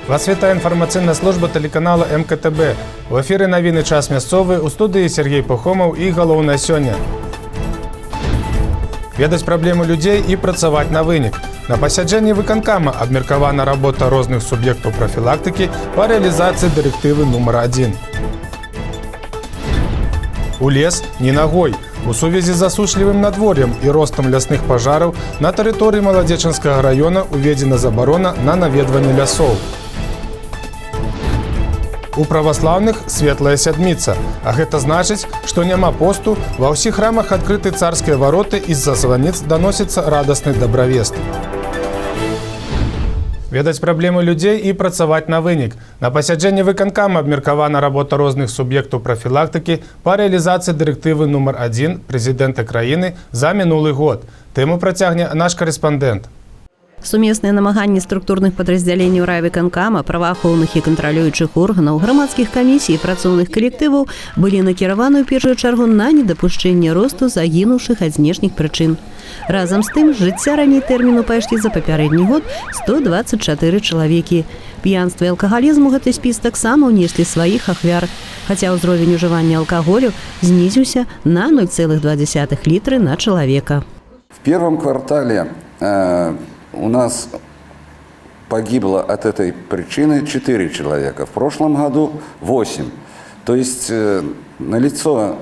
Вас вітае інфармацыйная служба тэлеканала МКТБ. У эфіры навіны «Час мясцовы», у студыі Сяргей Пахомаў, і галоўнае сёння. Ведаць праблемы людзей і працаваць на вынік. На пасяджэнні выканкама абмеркавана работа розных суб'ектаў прафілактыкі па рэалізацыі дырэктывы нумар 1. У лес ні ногой. У сувязі з засушлівым надвор'ем і ростам лясных пажараў на тэрыторыі Маладзечанскага раёна уведзена забарона на наведванне лясоў. У праваслаўных Светлая сядміца. А гэта значыць, што няма посту, ва ўсіх храмах адкрыты царскія вароты і з-за званіц даносіцца радасны дабравест. Ведаць праблемы людзей і працаваць на вынік. На пасяджэнні выканкама абмеркавана работа розных суб'ектаў прафілактыкі па рэалізацыі дырэктывы нумар 1 прэзідэнта краіны за мінулы год. Тэму працягне наш карэспандэнт. Сумесныя намаганні структурных падраздзяленняў райвыканкама, праваахоўных і кантралюючых органаў, грамадскіх камісій і працоўных калектываў былі накіраваны ў першую чаргу на недапушчэнне росту загінуўшых ад знешніх прычын. Разам з тым, з жыцця раней тэрміну пайшлі за папярэдні год 124 чалавекі. П'янства і алкагалізм у гэты спіс таксама ўнеслі сваіх ахвяр, хаця ўзровень ужывання алкаголю знізіўся на 0,2 літры на чалавека. В первом квартале у нас погибло от этой причины 4 человека. В прошлом году 8. То есть налицо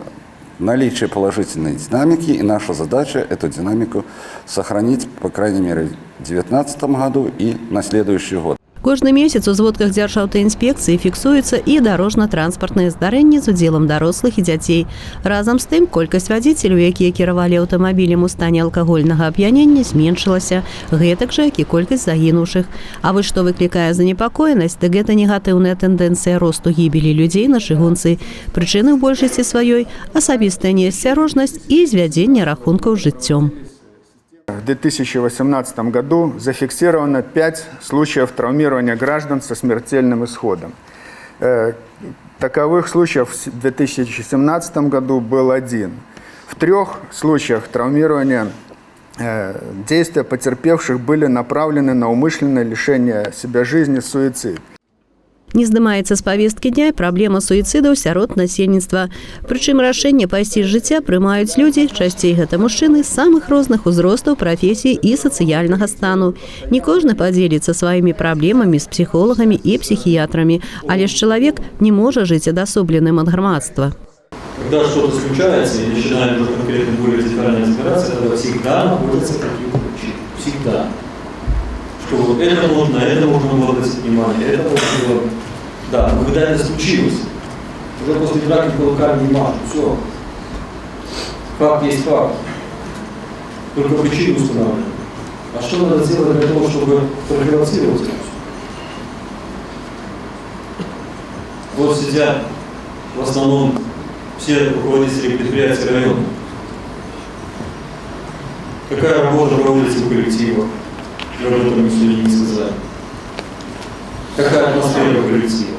наличие положительной динамики, и наша задача эту динамику сохранить, по крайней мере, в 2019 году и на следующий год. Кожны месяц у зводках Дзяржаўтаінспекцыі фіксуюцца і дарожна-транспартныя здарэнні з удзелам дарослых і дзяцей. Разам з тым, колькасць вадзіцеляў, якія кіравалі аўтамабілем у стане алкагольнага ап'янення, зменшылася, гэтак жа, як і колькасць загінуўшых. А вось што выклікае занепакоенасць, дык гэта негатыўная тэндэнцыя росту гібелі людзей на чыгунцы. Прычыны ў большасці сваёй — асабістая неасцярожнасць і звядзенне рахункаў з жыццём. В 2018 году зафиксировано 5 случаев травмирования граждан со смертельным исходом. Таковых случаев в 2017 году был один. В трех случаях травмирования действия потерпевших были направлены на умышленное лишение себя жизни, суицид. Не здымаецца з павесткі дня і праблема суіцыдаў сярод насельніцтва. Прычым рашэнне пайсці з жыцця прымаюць людзі, часцей гэта мужчыны, самых розных узростаў, прафесій і сацыяльнага стану. Не кожны падзеліцца сваімі праблемамі з псіхолагамі і псіхіятрамі, але ж чалавек не можа жыць адасобленым ад грамадства. Когда что-то случается и начинаем уже конкретно более детально разбираться, тогда всегда находятся какие-то причины. Всегда. Что вот это можно было обратить внимание, это можно было. Да, но когда это случилось, уже после драки кулаками не машут, все. Факт есть факт. Только причины устанавливают. А что надо сделать для того, чтобы профилактировать это все? Вот сидят в основном все руководители предприятий района. Какая работа проводится в коллективах? Вы об этом сегодня не сказали. Какая атмосфера в коллективе?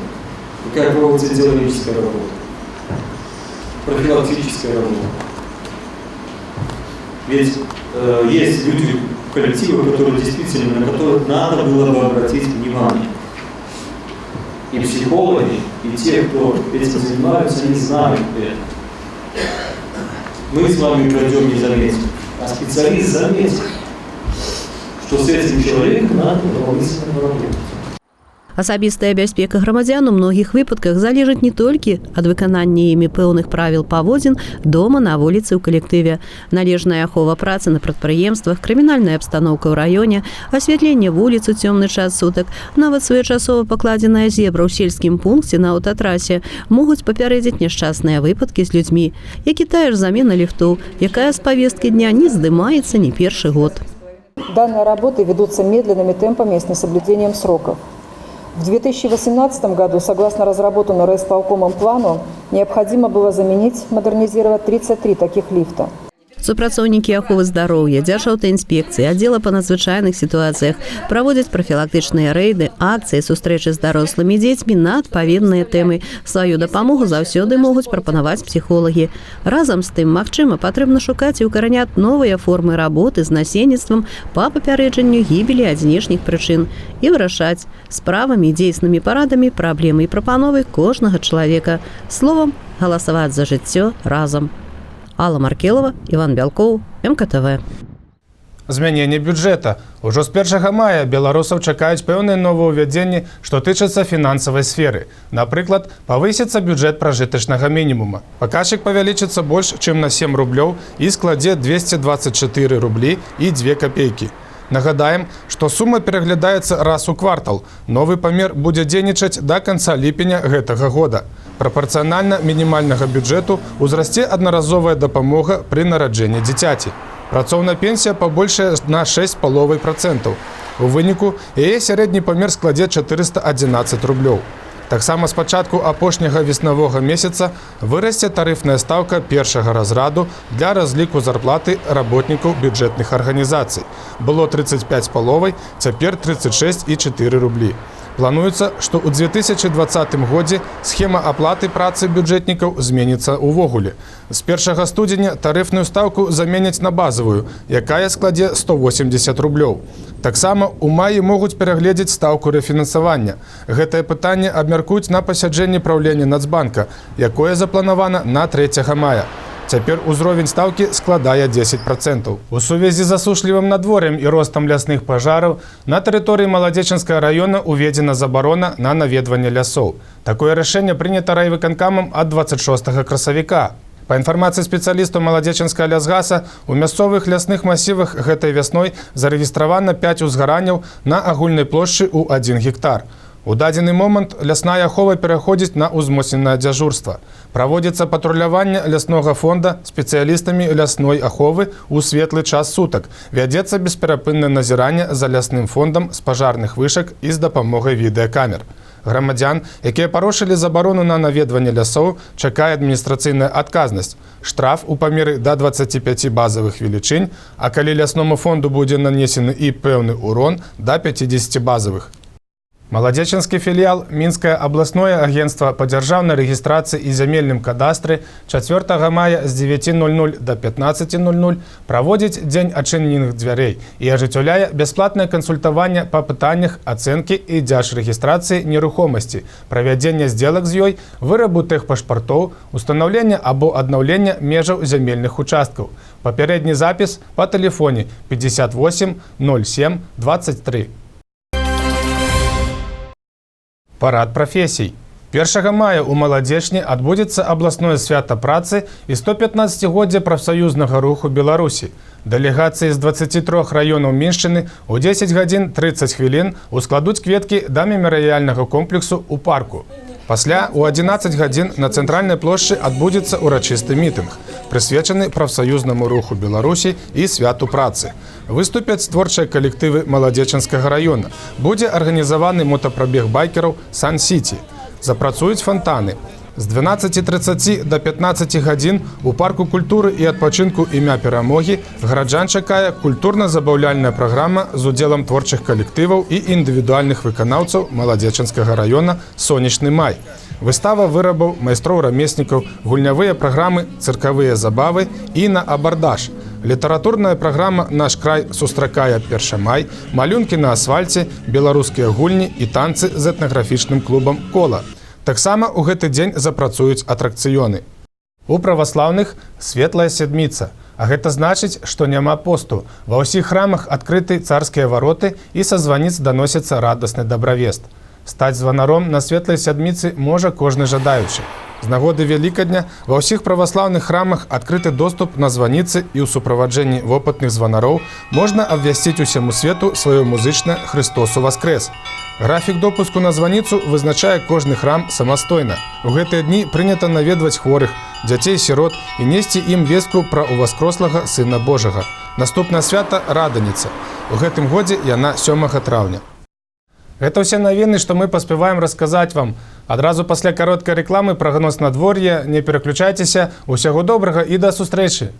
Какая проводится идеологическая работа? Профилактическая работа. Ведь есть люди в коллективах, которые действительно, на которых надо было бы обратить внимание. И психологи, и те, кто этим занимаются, они знают это. Мы с вами пройдем, не заметим, а специалист заметит, что с этим человеком надо дополнительно поработать. Асабістая бяспека грамадзян у многіх выпадках залежыць не толькі ад выканання імі пэўных правіл паводзін дома, на вуліцы, ў калектыве. Належная ахова працы на прадпрыемствах, крымінальная абстаноўка ў раёне, асвятленне вуліц у цёмны час сутак, нават своечасова пакладзеная зебра ў сельскім пункце на аўтатрасе могуць папярэдзіць няшчасныя выпадкі з людзьмі, як і тая ж замена ліфтоў, якая з павесткі дня не здымаецца не першы год. Данные работы ведутся медленными темпами и с несоблюдением сроков. В 2018 году, согласно разработанному райисполкомом плану, необходимо было заменить, модернизировать 33 таких лифта. Супрацоўнікі аховы здароўя, дзяржаўтаінспекцыі, аддзела па надзвычайных сітуацыях праводзяць прафілактычныя рэйды, акцыі, сустрэчы з дарослымі, дзецьмі на адпаведныя тэмы. Сваю дапамогу заўсёды могуць прапанаваць псіхолагі. Разам з тым, магчыма, патрэбна шукаць і ўкараняць новыя формы работы з насельніцтвам па папярэджанню гібелі ад знешніх прычын і вырашаць справамі, дзейснымі парадамі праблемы і прапановы кожнага чалавека. Словам, галасаваць за жыццё разам. Алла Маркелова, Іван Бялкоў, МКТВ. Змяненне бюджэта. Ужо з 1 мая беларусаў чакаюць пэўныя новаўвядзенні, што тычацца фінансавай сферы. Напрыклад, павысіцца бюджэт пражытачнага мінімума. Паказчык павялічыцца больш, чым на 7 рублёў і складзе 224 рублі і 2 копейкі. Нагадаем, што сума пераглядаецца раз у квартал. Новы памер будзе дзейнічаць да канца ліпеня гэтага года. Прапарцыянальна мінімальнага бюджэту ўзрасце аднаразовая дапамога пры нараджэнні дзіцяці. Працоўная пенсія пабольшае на 6,5%. У выніку яе сярэдні памер складзе 411 рублёў. Таксама з пачатку апошняга веснавога месяца вырасце тарыфная стаўка першага разраду для разліку зарплаты работнікаў бюджэтных арганізацый. Было 35,5, цяпер 36,4 рублі. Плануецца, што ў 2020 годзе схема аплаты працы бюджэтнікаў зменіцца ўвогуле. З 1 студзеня тарыфную стаўку заменяць на базавую, якая складзе 180 рублёў. Таксама ў маі могуць перагледзець стаўку рэфінансавання. Гэтае пытанне абмяркуюць на пасяджэнні праўлення Нацбанка, якое запланавана на 3 мая. Цяпер узровень стаўкі складае 10%. У сувязі з засушлівым надвор'ем і ростам лясных пажараў на тэрыторыі Маладзечанскага раёна уведзена забарона на наведванне лясоў. Такое рашэнне прынята райвыканкамам ад 26 красавіка. Па інфармацыі спецыялістаў Маладзечанскага лясгаса, у мясцовых лясных масівах гэтай вясной зарэгістравана 5 узгаранняў на агульнай плошчы ў 1 гектар. У дадзены момант лясная ахова пераходзіць на ўзмоцненае дзяжурства. Праводзіцца патруляванне ляснога фонда спецыялістамі лясной аховы ў светлы час сутак. Вядзецца бесперапыннае назіранне за лясным фондам з пажарных вышак і з дапамогай відэакамер. Грамадзян, якія парушылі забарону на наведванне лясоў, чакае адміністрацыйная адказнасць. Штраф у памеры да 25 базавых велічынь, а калі лясному фонду будзе нанесены і пэўны урон, да 50 базавых. Маладзечанскі філіял Мінскае абласное агенцтва па дзяржаўнай рэгістрацыі і зямельным кадастры 4 мая з 9:00 до 15:00 праводзіць дзень адчыненых дзвярэй і ажыццяўляе бясплатнае кансультаванне па пытаннях ацэнкі і дзяржрэгістрацыі нерухомасці, правядзення сделак з ёй, вырабу тэхпашпартоў, устанаўлення або аднаўлення межаў зямельных участкаў. Папярэдні запіс па тэлефоне 58 07 23. Парад прафесій. 1 мая ў Маладзечне адбудзецца абласное свята працы і 115-годдзя прафсаюзнага руху Беларусі. Дэлегацыі з 23 раёнаў Міншчыны ў 10 гадзін 30 хвілін ускладуць кветкі да мемарыяльнага комплексу ў парку. Пасля ў 11 гадзін на цэнтральнай плошчы адбудзецца ўрачысты мітынг, прысвечаны прафсаюзнаму руху Беларусі і святу працы. Выступяць творчыя калектывы Маладзечанскага раёна. Будзе арганізаваны мотапрабег байкераў «Сан-Сіці». Запрацуюць фантаны. З 12:30 до 15 гадзін у парку культуры і адпачынку імя Перамогі гараджан чакае культурна-забаўляльная праграма з удзелам творчых калектываў і індывідуальных выканаўцаў Маладзечанскага раёна «Сонечны май». Выстава вырабаў майстроў-рамеснікаў, гульнявыя праграмы, цыркавыя забавы і на абардаж. Літаратурная праграма «Наш край сустракае першамай», малюнкі на асфальце, беларускія гульні і танцы з этнаграфічным клубам «Кола». Таксама ў гэты дзень запрацуюць атракцыёны. У праваслаўных светлая седміца. А гэта значыць, што няма посту. Ва ўсіх храмах адкрыты царскія вароты і са званіц даносіцца радасны дабравест. Стаць званаром на светлай сядміцы можа кожны жадаючы. З нагоды Вялікадня ва ўсіх праваслаўных храмах адкрыты доступ на званіцы і ў суправаджэнні вопытных званароў можна абвясціць усяму свету сваё музычнае «Хрыстосу воскрес». Графік допуску на званіцу вызначае кожны храм самастойна. У гэтыя дні прынята наведваць хворых, дзяцей-сірот і несці ім вестку пра уваскрослага Сына Божага. Наступнае свята Раданіца. У гэтым годзе яна 7 траўня. Гэта ўсе навіны, што мы паспяваем расказаць вам. Адразу пасля кароткай рэкламы прагноз надвор'я. Не пераключайцеся. Усяго добрага і да сустрэчы!